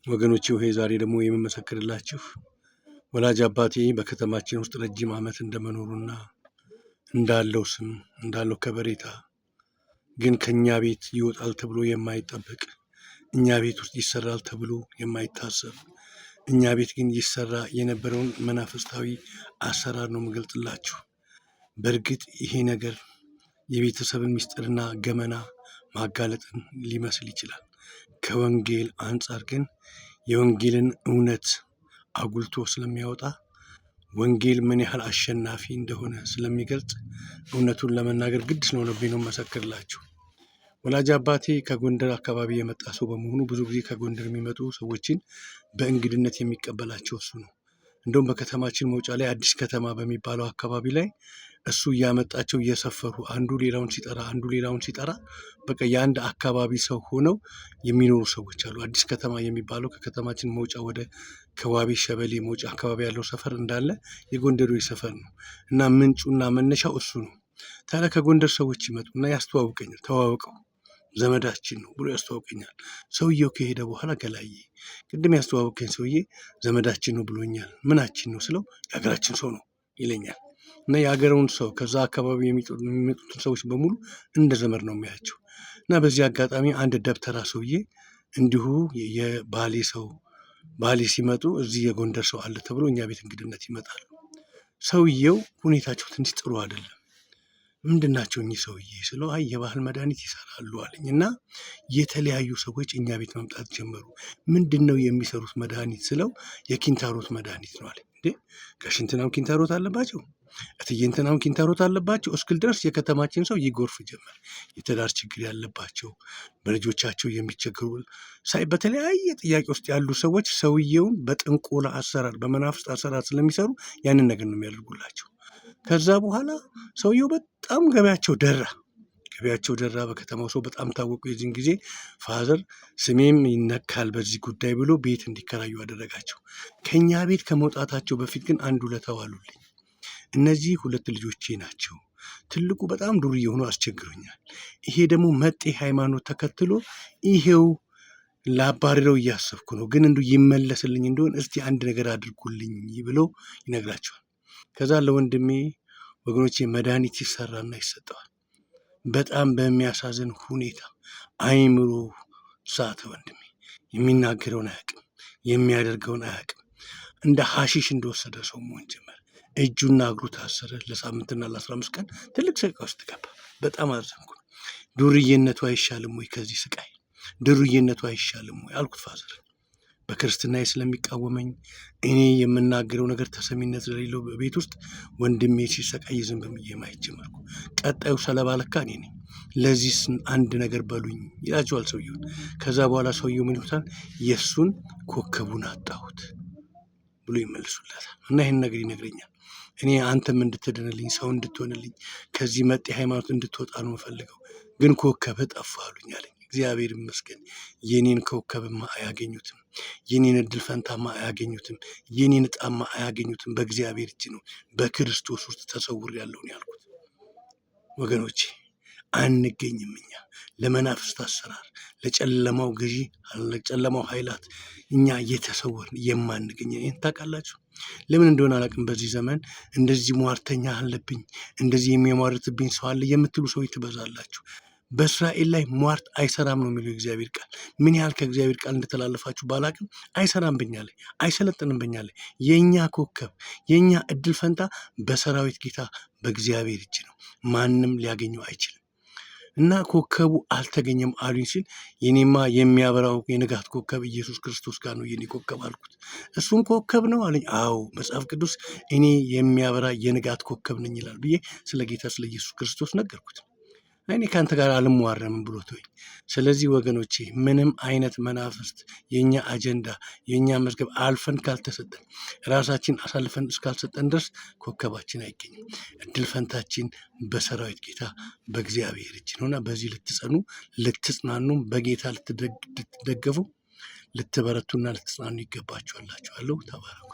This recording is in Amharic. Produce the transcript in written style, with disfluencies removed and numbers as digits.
ወገኖቼ ሆይ፣ ዛሬ ደግሞ የምመሰክርላችሁ ወላጅ አባቴ በከተማችን ውስጥ ረጅም ዓመት እንደመኖሩና እንዳለው ስም፣ እንዳለው ከበሬታ፣ ግን ከኛ ቤት ይወጣል ተብሎ የማይጠበቅ፣ እኛ ቤት ውስጥ ይሰራል ተብሎ የማይታሰብ፣ እኛ ቤት ግን ይሰራ የነበረውን መናፍስታዊ አሰራር ነው የምገልጥላችሁ። በእርግጥ ይሄ ነገር የቤተሰብን ምስጢርና ገመና ማጋለጥን ሊመስል ይችላል። ከወንጌል አንጻር ግን የወንጌልን እውነት አጉልቶ ስለሚያወጣ፣ ወንጌል ምን ያህል አሸናፊ እንደሆነ ስለሚገልጽ፣ እውነቱን ለመናገር ግድ ስለሆነብኝ ነው መሰክርላችሁ። ወላጅ አባቴ ከጎንደር አካባቢ የመጣ ሰው በመሆኑ ብዙ ጊዜ ከጎንደር የሚመጡ ሰዎችን በእንግድነት የሚቀበላቸው እሱ ነው። እንደውም በከተማችን መውጫ ላይ አዲስ ከተማ በሚባለው አካባቢ ላይ እሱ እያመጣቸው እየሰፈሩ፣ አንዱ ሌላውን ሲጠራ፣ አንዱ ሌላውን ሲጠራ፣ በቃ የአንድ አካባቢ ሰው ሆነው የሚኖሩ ሰዎች አሉ። አዲስ ከተማ የሚባለው ከከተማችን መውጫ ወደ ከባቢ ሸበሌ መውጫ አካባቢ ያለው ሰፈር እንዳለ የጎንደሬዎች ሰፈር ነው እና ምንጩና መነሻው እሱ ነው። ታዲያ ከጎንደር ሰዎች ይመጡና ያስተዋውቀኛል። ተዋውቀው ዘመዳችን ነው ብሎ ያስተዋውቀኛል። ሰውየው ከሄደ በኋላ ገላዬ፣ ቅድም ያስተዋወቀኝ ሰውዬ ዘመዳችን ነው ብሎኛል። ምናችን ነው ስለው የሀገራችን ሰው ነው ይለኛል። እና የሀገሩን ሰው፣ ከዛ አካባቢ የሚመጡትን ሰዎች በሙሉ እንደ ዘመድ ነው የሚያቸው። እና በዚህ አጋጣሚ አንድ ደብተራ ሰውዬ እንዲሁ የባሌ ሰው፣ ባሌ ሲመጡ እዚህ የጎንደር ሰው አለ ተብሎ እኛ ቤት እንግድነት ይመጣሉ። ሰውየው ሁኔታቸው ትንሽ ጥሩ አይደለም። ምንድን ናቸው እኚህ ሰውዬ ስለው፣ አይ የባህል መድኃኒት ይሰራሉ አለኝ። እና የተለያዩ ሰዎች እኛ ቤት መምጣት ጀመሩ። ምንድን ነው የሚሰሩት መድኃኒት ስለው፣ የኪንታሮት መድኃኒት ነው አለኝ። እንዴ፣ ጋሽ እንትናም ኪንታሮት አለባቸው፣ እትዬ እንትናም ኪንታሮት አለባቸው እስክል ድረስ የከተማችን ሰው ይጎርፍ ጀመር። የትዳር ችግር ያለባቸው፣ በልጆቻቸው የሚቸገሩ ሳይ በተለያየ ጥያቄ ውስጥ ያሉ ሰዎች ሰውየውን በጥንቆላ አሰራር፣ በመናፍስት አሰራር ስለሚሰሩ ያንን ነገር ነው የሚያደርጉላቸው። ከዛ በኋላ ሰውየው በጣም ገበያቸው ደራ። ገበያቸው ደራ። በከተማው ሰው በጣም ታወቁ። የዚህን ጊዜ father ስሜም ይነካል በዚህ ጉዳይ ብሎ ቤት እንዲከራዩ አደረጋቸው። ከኛ ቤት ከመውጣታቸው በፊት ግን አንድ ውለታ ዋሉልኝ። እነዚህ ሁለት ልጆቼ ናቸው። ትልቁ በጣም ዱርዬ ሆኖ አስቸግሮኛል። ይሄ ደግሞ መጤ ሃይማኖት ተከትሎ ይሄው ላባርረው እያሰብኩ ነው። ግን እንዱ ይመለስልኝ እንደሆን እስቲ አንድ ነገር አድርጉልኝ ብሎ ይነግራቸዋል። ከዛ ለወንድሜ፣ ወገኖቼ፣ መድኃኒት ይሰራና ይሰጠዋል። በጣም በሚያሳዝን ሁኔታ አይምሮ ሳተ። ወንድሜ የሚናገረውን አያውቅም፣ የሚያደርገውን አያውቅም። እንደ ሐሺሽ እንደወሰደ ሰው መሆን ጀመረ። እጁና እግሩ ታሰረ። ለሳምንትና ለ15 ቀን ትልቅ ስቃይ ውስጥ ገባ። በጣም አዘንኩ። ዱርዬነቱ አይሻልም ወይ ከዚህ ስቃይ? ዱርዬነቱ አይሻልም ወይ አልኩት father። በክርስትናዬ ስለሚቃወመኝ፣ እኔ የምናገረው ነገር ተሰሚነት ስለሌለው በቤት ውስጥ ወንድሜ ሲሰቃይ ዝም ብዬ ማየት ጀመርኩ። ቀጣዩ ሰለባ ለካ እኔ ነኝ። ለዚህ አንድ ነገር በሉኝ ይላቸዋል ሰውየውን። ከዛ በኋላ ሰውየው ምን ይሉታል? የእሱን ኮከቡን አጣሁት ብሎ ይመልሱለታል። እና ይህን ነገር ይነግረኛል። እኔ አንተም እንድትድንልኝ፣ ሰው እንድትሆንልኝ፣ ከዚህ መጤ ሃይማኖት እንድትወጣ ነው የምፈልገው። ግን ኮከብህ ጠፋ አሉኝ አለኝ። እግዚአብሔር ይመስገን፣ የኔን ኮከብማ አያገኙትም። የኔን እድል ፈንታማ አያገኙትም። የኔን እጣማ አያገኙትም። በእግዚአብሔር እጅ ነው። በክርስቶስ ውስጥ ተሰውር ያለውን ያልኩት ወገኖቼ፣ አንገኝም። እኛ ለመናፍስት አሰራር፣ ለጨለማው ገዢ፣ ለጨለማው ኃይላት እኛ እየተሰወርን የማንገኝ፣ ይህን ታውቃላችሁ። ለምን እንደሆነ አላውቅም። በዚህ ዘመን እንደዚህ ሟርተኛ አለብኝ፣ እንደዚህ የሚያሟርትብኝ ሰው አለ የምትሉ ሰዎች ትበዛላችሁ። በእስራኤል ላይ ሟርት አይሰራም ነው የሚለው የእግዚአብሔር ቃል። ምን ያህል ከእግዚአብሔር ቃል እንደተላለፋችሁ ባላቅም አይሰራም በኛ ላይ፣ አይሰለጥንም በኛ ላይ። የእኛ ኮከብ፣ የእኛ እድል ፈንታ በሰራዊት ጌታ በእግዚአብሔር እጅ ነው። ማንም ሊያገኘው አይችልም። እና ኮከቡ አልተገኘም አሉኝ ሲል፣ የኔማ የሚያበራው የንጋት ኮከብ ኢየሱስ ክርስቶስ ጋር ነው የኔ ኮከብ አልኩት። እሱም ኮከብ ነው አለኝ። አዎ፣ መጽሐፍ ቅዱስ እኔ የሚያበራ የንጋት ኮከብ ነኝ ይላል ብዬ ስለ ጌታ ስለ ኢየሱስ ክርስቶስ ነገርኩት። እኔ ከአንተ ጋር አልሟረምም ብሎ ተወኝ። ስለዚህ ወገኖቼ፣ ምንም አይነት መናፍስት የእኛ አጀንዳ፣ የእኛ መዝገብ አልፈን ካልተሰጠን፣ ራሳችን አሳልፈን እስካልሰጠን ድረስ ኮከባችን አይገኝም። እድል ፈንታችን በሰራዊት ጌታ በእግዚአብሔር እጅ ነውና በዚህ ልትጸኑ፣ ልትጽናኑም፣ በጌታ ልትደገፉ፣ ልትበረቱና ልትጽናኑ ይገባችኋላችኋለሁ። ተባረኩ።